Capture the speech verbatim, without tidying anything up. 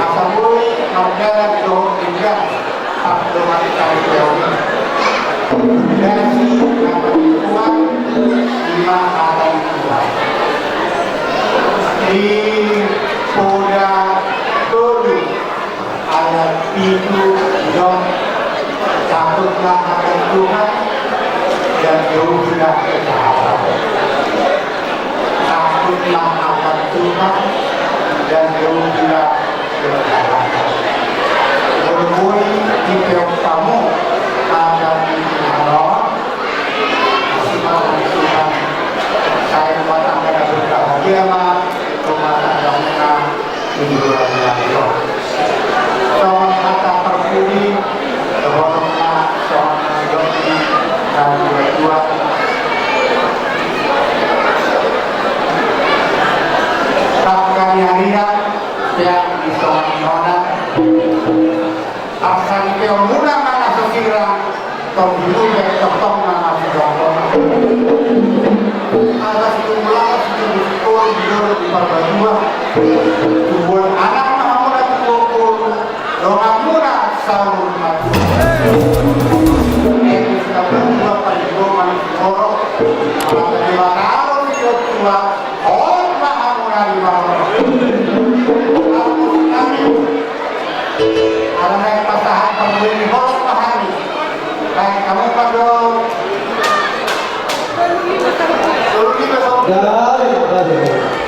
Asa boi mardalan dohot denggan, pardongan kami teori. Dasi nama Tuhan, ima hata ni Tuhan. Di Poda tolu ayat pitu didok, takutlah akan Tuhan dan jauhilah kejahatan. Takutlah akan Tuhan dan jauhilah kejahatan. Molo boi dipeop hamu hata ni Tuhan on, asi ma hata ni Tuhan, sai rumah tangga na berbahagia ma rumah tanggamuna. Songon hata parpudi, dohonon ma songon na nidok ni natuatua. Tangkas ni arina, peak di songon i hona. Arsa dipeomuna ma na so sirang, tong di lubek tongtong na masihongkon. Asa situmulak situmbusikon di dolok di Parbatua. Tubuan anak ma hamuna tubuan boru, donganmuna saur matua. Edi sitabuan dua paligoman sigoro. Mata di mata aron di tua, on ma hamuna di maroro. Aku sinami. Ala naeng pasahat parbue ni holong ma hami. Baen hamu ma do. Tolu lima so. Gabe, gabe.